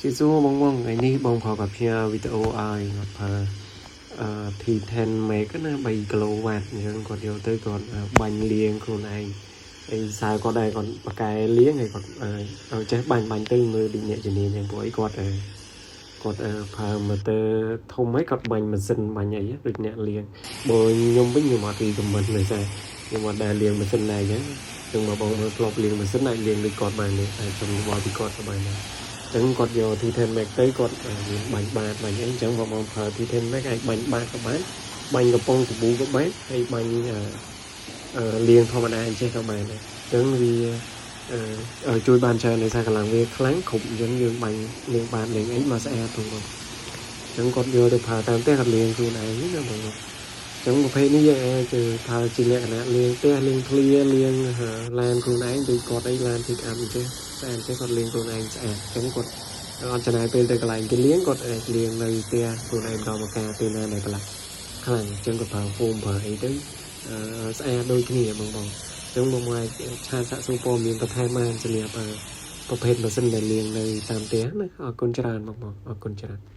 ជាសួរបងបងថ្ងៃនេះបងប្រុសក៏ផ្ញើវីដេអូឲ្យគាត់ប្រើអឺ T10 Max ណា3គីឡូវ៉ាត់អញ្ចឹងគាត់យកទៅគាត់បាញ់លាងខ្លួនឯងហើយសារគាត់ដែរគាត់បកកែលាងហើយគាត់ឲ្យចេះបាញ់បាញ់ទៅមើលដូចអ្នកជំនាញអញ្ចឹងព្រោះអីគាត់គាត់ប្រើ motor ធំហើយគាត់បាញ់ម៉ាស៊ីនបាញ់អីដូចអ្នកលាងបើខ្ញុំវិញខ្ញុំអត់ recommend ដោយសារខ្ញុំអត់ដែលលាងម៉ាស៊ីនដែរអញ្ចឹងចឹងមកបងមើលធ្លាប់លាងម៉ាស៊ីនអាចលាងដូចគាត់បាននេះអាចសុំយោបល់ពីគាត់ក៏បានដែរ ចឹងគាត់យក T10 Max ទៅគាត់មានបាញ់បាតបាញ់អីអញ្ចឹងបងបងប្រើ T10 Max អាចបាញ់បាតក៏បានបាញ់កំប៉ុងសាប៊ូក៏បានហើយបាញ់អឺលាងធម្មតាអញ្ចេះក៏បានដែរអញ្ចឹងវាអឺជួយបានច្រើនដោយសារកម្លាំងវាខ្លាំងគ្រប់អញ្ចឹងយើងបាញ់លាងបាតលាងអីមកស្អាតបងបងអញ្ចឹងគាត់យកទៅប្រើតាមផ្ទះគាត់លាងខ្លួនឯងណាបងបងអញ្ចឹងប្រភេទនេះយើងអាចប្រើជាលក្ខណៈលាងផ្ទះលាងធ្លាលាងឡានខ្លួនឯងដូចគាត់អីឡាន pick up អញ្ចឹងស្អាតអញ្ចឹងគាត់លាងខ្លួនឯងស្អាតអញ្ចឹងគាត់ អត់ចំណាយពេលទៅកន្លែងគេលាងគាត់អាចលាងនៅផ្ទះខ្លួនឯងម្ដងមកការពេលណាដែលប្រឡាក់ខ្លាំងអញ្ចឹងក៏ប្រើហ្វូមប្រើអីទៅអឺស្អាតដូចគ្នាបងបងអញ្ចឹងបងមកអាច chat សាកសួរព័ត៌មានបន្ថែមបានសម្រាប់ប្រភេទម៉ាស៊ីនដែលលាងនៅតាមផ្ទះណាអរគុណច្រើនបងបងអរគុណច្រើន។